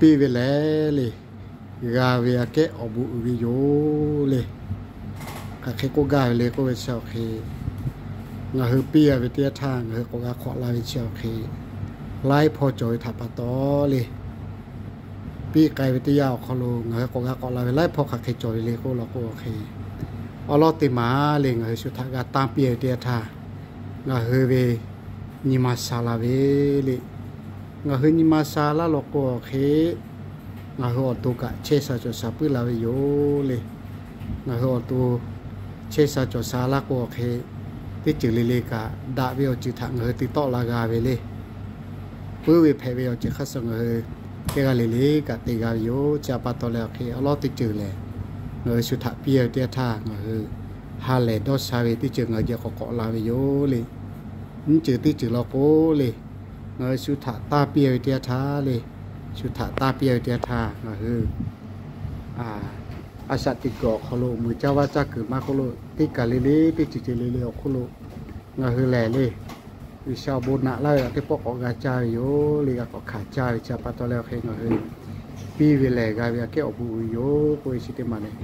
piˇ ve lehˬ le, g'a ve aꞈ kehˉ awˬ bon uiˍ ve yoˬ le. Hk'aˬ hk'e k'oˆ gaˇ ve le k'oˆ ve chi awˬ hk'e, ngaˬ hui piˇ a ve teˇ yanˇ htaˇ ngaˬ hui k'awꞈ g'a k'awꞈ la ve chi awˬ hk'e, laiˉ hpawˇ cawˬ ve htaꞈ pa taw le, piˇ k'ai ve teˇ yanˇ awˬ hk'aw lo ngaˬ hui k'awꞈ g'a k'awꞈ la ve laiˉ hpawˇ hk'aˬ hk'e cawˬ ve le k'oˆ law k'o awˬ hk'e, awˉ lawˉ teˇ maˬ le ngaˬ hui shu htaꞈ g'a tanˇ piˇ ve teˇ yanˇ htaˇ, ngaˬ hui ve nyi ma sha la ve le. Ngaˬ hui nyi ma sha laˇ law k'o awˬ hk'e, ngaˬ hui awˬ to kaꞈ chehˇ sha cawˬ sha puiˉ la ve yoˬ le. Ngaˬ hui awˬ to chehˇ sha cawˬ sha laˇ k'o awˬ hk'e, teˇ ceuˬ le le kaꞈ daꞈ ve awˬ ceuˬ htaꞈ ngaˬ hui te tawˆ la g'a ve le. Puiˉ ve hpehꞈ ve awˬ ceuˬ hk'a shuˍ ngaˬ hui teˇ g'aˇ le le kaꞈ te g'a ve yoˬ. Chi htaꞈ pa taw leh awˬ hk'e awˉ lawˉ teˇ ceuˬ lehˬ, ngaˬ hui shu htaꞈ piˇ ve teˇ yanˇ htaˇ ngaˬ hui ha lehˬ dawˇ sha ve teˇ ceuˬ ngaˬ hui geh k'awꞈ k'awꞈ la ve yoˬ le. Nyiˇ ceuˬ teˇ ceuˬ law k'o le, ngaˬ hui shu htaꞈ tanˇ piˇ ve teˇ yanˇ htaˇ le, shu htaꞈ tanˇ piˇ ve teˇ yanˇ htaˇ ngaˬ hui a shaꞈ teꞈ kuiˬ awˬ hk'aw lo muiˬ caˇ vaˇ caˇ kuiˬ maˇ k'oˆ lo, teˇ kaˬ le le teˇ ceuˬ ceuˬ le le awˬ hk'oˆ lo ngaˬ hui lehˬ le, G'uiˬsha awˬ bon naꞈ laˇ ve aꞈ teˇ pawˆ k'awꞈ g'a caˇ ve yoˬ le. G'a k'awꞈ hkanˍ caˇ ve chi pa taw leh awˬ hk'e ngaˬ hui piˇ ve lehˬ g'a ve aꞈ kehˉ awˬ bon uiˍ yoˬ k'oˆ ve chi teˇ maˬ lehˬ,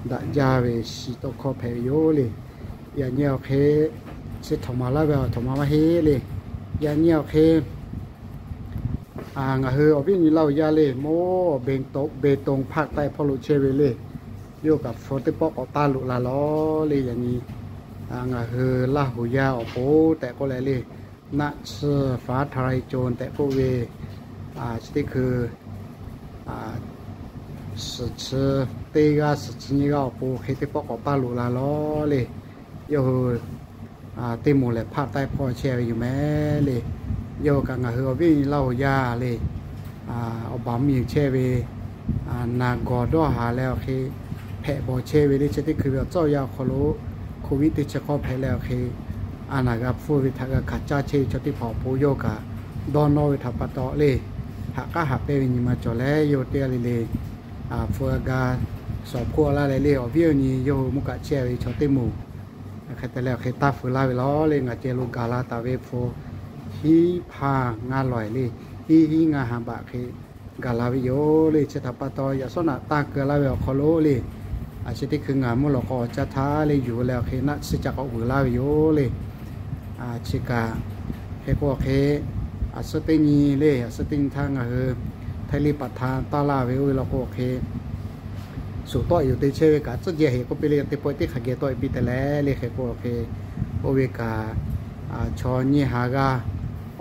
daꞈ jaˇ ve shiˍ tawˇ hkawˇ hpehꞈ ve yoˬ le. Yaꞈ nyi awˬ hk'e chi htawnˍ ma laˇ ve aˬ htawnˍ ma maˇ heˆ le. Yaꞈ nyi awˬ hk'e ngaˬ hui awˬ viˉ awˬ nyi Laˇ huˍ yaˇ le, mawˇ awˬ beˍ toˍ hpaˆ taˆ hpawˇ lo chehˇ ve le, yawˇ kaꞈ hpu teˇ pawˆ k'awꞈ taˇ loꞈ la lawˬ le. Yaꞈ nyi ngaˬ hui Laˇ huˍ yaˇ awˬ pon tehꞈ k'oˆ leh le, naˆ tsuhˇ faˉ htaˇ ra e co tehꞈ k'oˆ ve chi teˇ hkui suhˍ chi teˇ g'aˇ suhˍ chi nyiˇ g'aˇ awˬ pon hk'e teˇ pawˆ k'awꞈ taˇ loꞈ la lawˬ le. Yawˇ hui teˇ moˍ lehˬ hpaˆ taˆ hpawˇ chehˇ ve yoˬ mehˍ le. Yawˇ hui kaꞈ ngaˬ hui awˬ viˉ awˬ nyi Laˇ huˍ yaˇ le, awˬ baˬ mvuhˇ miˬ chehˇ ve naˬ gawˬ dawˇ haˍ leh awˬ hk'e hpehꞈ bawˬ chehˇ ve le. Chi teˇ hkui ve awˬ tcuhˉ awˬ yanˇ awˬ hk'aw lo Covid teˇ chi k'awˇ hpehꞈ leh awˬ hk'e, a naˬ g'a hpfuhˇ ve htaꞈ g'a hkanˍ caˇ chehˇ ve chaw teˇ hpaˍ awˬ pon yawˇ kaꞈ dawˇ nawˇ ve htaꞈ pa taw le, haꞈ k'aˉ haꞈ pehnˇ ve nyi ma cawˬ leh yawˇ hui teˇ g'aˇ le le hpu g'a ga shawˍ hpfuhˇ laˇ leh le, awˬ viˉ awˬ nyi yawˇ hui mvuhˇ kaꞈ chehˇ ve chaw teˇ moˍ hk'e te leh awˬ hk'e taˇ feu laˇ ve lawˬ le. Ngaˬ ceh lo gaˬ la taˍ ve hpu hiˉ hpaˇ ngaˇ lawˬ le, hiˉ hiˉ ngaˇ ha baꞈ hk'e gaˬ la ve yoˬ le. Chi htaꞈ pa taw yaꞈ shawˉ naꞈ tanˇ keu laˇ ve awˬ hk'aw lo le, a chi teˇ hkui ngaˬ mvuhˇ lawꞈ k'aw awˬ caˇ htaˇ le yuˬ leh awˬ hk'e naˆ tsuhˇ ca k'awꞈ vuiˬ laˇ ve yoˬ le. Chi kaꞈ hk'e k'o awˬ hk'e, a suhˉ teˇ nyi le, a suhˉ teˇ nyi htaˇ ngaˬ hui Htaiˇ liˇ paˍ htaꞈ taˇ laˇ ve oˇ ve law k'o awˬ hk'e, suˍ tawˆ yoˬ te chehˇ ve kaꞈ tcuhˉ jehˇ heˍ k'oˆ piˇ le, teˇ pawˆ teˇ hk'aˬ geh tawˆ e piˇ te leh le. Hk'e k'o awˬ hk'e, oˇ ve kaꞈ chaw nyiˇ ha g'aˇ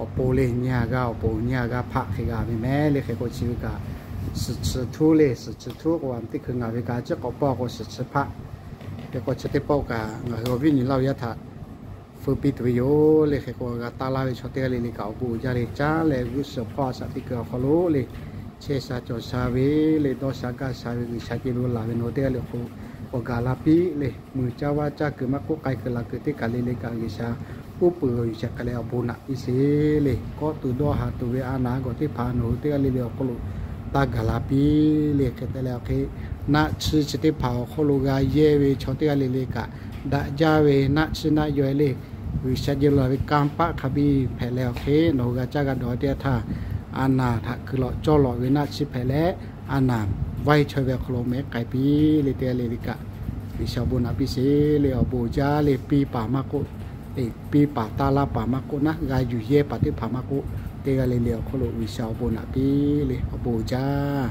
awˬ pon le, nyiˇ ha g'aˇ awˬ pon nyiˇ ha g'aˇ hpaˆ hk'e g'a ve mehˍ le. Hk'e k'o chi ve kaꞈ suhˍ chi htuˉ le, suhˍ chi htuˉ k'o teˇ hkui ngaˬ ve kaꞈ a ciˉ k'awꞈ pawˇ k'o suhˍ chi hpaˆ. Hk'e k'o chi teˇ pawˆ kaꞈ ngaˬ hui awˬ viˉ awˬ nyi Laˇ huˍ yaˇ htaꞈ feu piˇ tuˬ ve yoˬ le. Hk'e k'o g'a taˇ laˇ ve chaw teˇ g'aˇ le le kaꞈ awˬ bon uiˍ jaˇ le. Caˉ leh g'uˇ suhˍ hpawˇ a shaꞈ teˇ hkui awˬ hk'aw lo le, chehˇ sha cawˬ sha ve le, dawˇ sha gaˇ sha ve G'uiˬsha geh lo laˬ ve nawˬ teˇ g'aˇ le k'o, k'awꞈ gaˬ la piˇ le. Muiˬ caˇ vaˇ caˇ kuiˬ maˇ k'oˆ, k'ai kuiˬ laˬ kuiˬ teˇ kaˬ le le kaꞈ G'uiˬsha uˉ peunˍ G'uiˬsha hk'e leh awˬ bon naꞈ piˇ sheˍ le. Kawˆ tuˬ dawˇ haˍ tuˬ ve a naˍ gawˬ teˇ hpaˍ nawˬ hui teˇ g'aˇ le le awˬ hk'oˆ lo taˇ gaˬ la piˇ le. Hk'e te leh awˬ hk'e, naˆ tsuhˇ chi teˇ hpaˍ awˬ hk'oˆ lo g'a yehˇ ve chaw teˇ g'aˇ le le kaꞈ daꞈ jaˇ ve naˆ tsuhˇ naˆ yaw e le, G'uiˬsha geh lo laˬ ve kanˇ paˆ hk'a biˇ hpehꞈ leh awˬ hk'e nawˬ hui g'a caˇ g'a dawˬ teˇ yanˇ htaˇ, a naˍ htaꞈ kuiˬ lawꞈ cawˇ lawꞈ ve naˆ tsuhˇ hpehꞈ leh, a naˍ vaiˇ chaweh ve awˬ hk'aw lo mehˉ k'ai piˇ le. Teˇ g'aˇ le le kaꞈ G'uiˬsha awˬ bon naꞈ piˇ sheˍ le. Awˬ bon uiˍ jaˇ le. Piˇ paˍ maˇ k'oˆ, piˇ paˍ taˇ laˇ paˍ maˇ k'oˆ, naˆ g'a yuˬ yehˇ paˍ teˇ hpaˍ maˇ k'oˆ, teˇ g'aˇ le le awˬ hk'oˆ lo G'uiˬsha awˬ bon naꞈ piˇ le. Awˬ bon uiˍ jaˇ